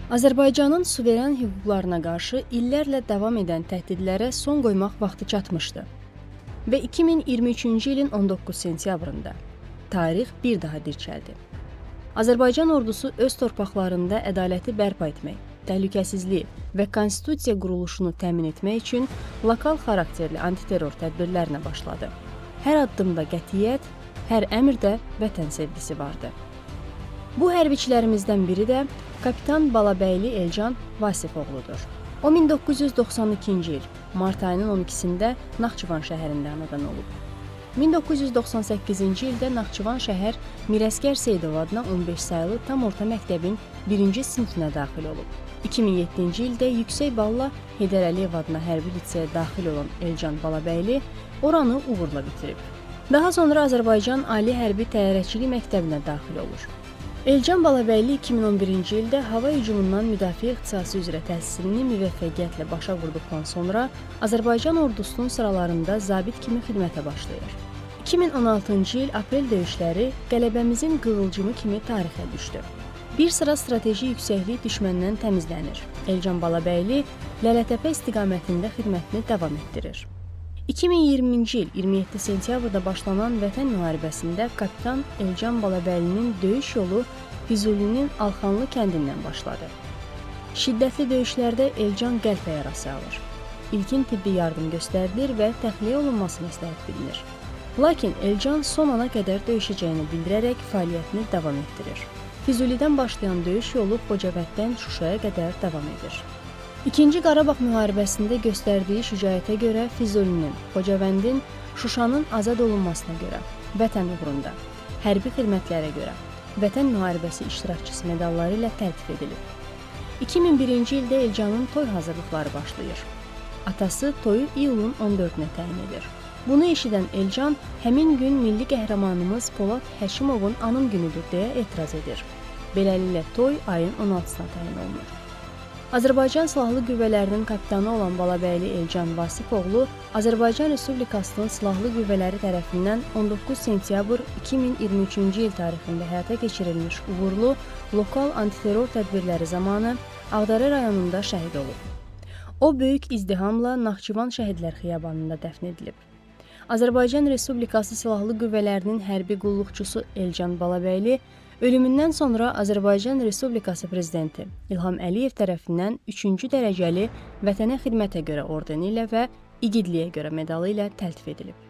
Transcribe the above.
Azərbaycanın suveren hüquqlarına qarşı illərlə davam edən təhdidlərə son qoymaq vaxtı çatmışdı. Və 2023-cü ilin 19 sentyabrında tarix bir daha dirçəldi. Azərbaycan ordusu öz torpaqlarında ədaləti bərpa etmək, təhlükəsizliyi və konstitusiya quruluşunu təmin etmək üçün lokal xarakterli antiterror tədbirlərinə başladı. Hər addımda qətiyyət, hər əmrdə vətən sevgisi vardı. Bu hərbiçilərimizdən biri də kapitan Balabəyli Elcan Vasifoğludur. O 1992-ci il mart ayının 12-sində Naxçıvan şəhərində anadan olub. 1998-ci ildə Naxçıvan şəhər Mirəskər Seyidov adına 15 saylı tam orta məktəbin 1-ci sinifinə daxil olub. 2007-ci ildə yüksək balla Heydər Əliyev adına hərbi liseyə daxil olan Elcan Balabəyli oranı uğurla bitirib. Daha sonra Azərbaycan Ali Hərbi Təyyarəçilik Məktəbinə daxil olur. Elcan Balabəyli 2011-ci ildə hava hücumundan müdafiə ixtisası üzrə təhsilini müvəffəqiyyətlə başa vurduqdan sonra Azərbaycan ordusunun sıralarında zabit kimi xidmətə başlayır. 2016-cı il aprel döyüşləri qələbəmizin qığılcımı kimi tarixə düşdü. Bir sıra strateji yüksəklik düşməndən təmizlənir. Elcan Balabəyli Lələtəpə istiqamətində xidmətini davam etdirir. 2020-ci il 27 sentyabrda başlanan Vətən müharibəsində kapitan Elcan Balabəylinin döyüş yolu Füzulinin Alxanlı kəndindən başladı. Şiddətli döyüşlərdə Elcan qəlpə yarası alır. İlkin tibbi yardım göstərilir və təxliyə olunması məsləhət bilinir. Lakin Elcan son ana qədər döyüşəcəyini bildirərək fəaliyyətini davam etdirir. Füzulidən başlayan döyüş yolu Xocavənddən Şuşaya qədər davam edir. İkinci Qarabağ müharibəsində göstərdiyi şücaətə görə Füzulinin, Xocavəndin, Şuşanın azad olunmasına görə, vətən uğrunda, hərbi xidmətlərə görə Vətən müharibəsi iştirakçısı medalları ilə təltif edilib. 2001-ci ildə Elcanın toy hazırlıqları başlayır. Atası toyu iyulun 14-nə təyin edir. Bunu eşidən Elcan həmin gün milli qəhrəmanımız Polad Həşimovun anım günüdür deyə etiraz edir. Beləliklə toy ayın 16-sına təyin olunur. Azərbaycan Silahlı Qüvvələrinin kapitanı olan Balabəyli Elcan Vasifoğlu Azərbaycan Respublikasının Silahlı Qüvvələri tərəfindən 19 sentyabr 2023-cü il tarixində həyata keçirilmiş uğurlu lokal antiterror tədbirləri zamanı Ağdərə rayonunda şəhid olub. O böyük izdihamla Naxçıvan Şəhidlər Xiyabanında dəfn edilib. Azərbaycan Respublikası Silahlı Qüvvələrinin hərbi qulluqçusu Elcan Balabəyli ölümündən sonra Azərbaycan Respublikası Prezidenti İlham Əliyev tərəfindən 3-cü dərəcəli Vətənə xidmətə görə ordeni ilə və İgidliyə görə medalı ilə təltif edilib.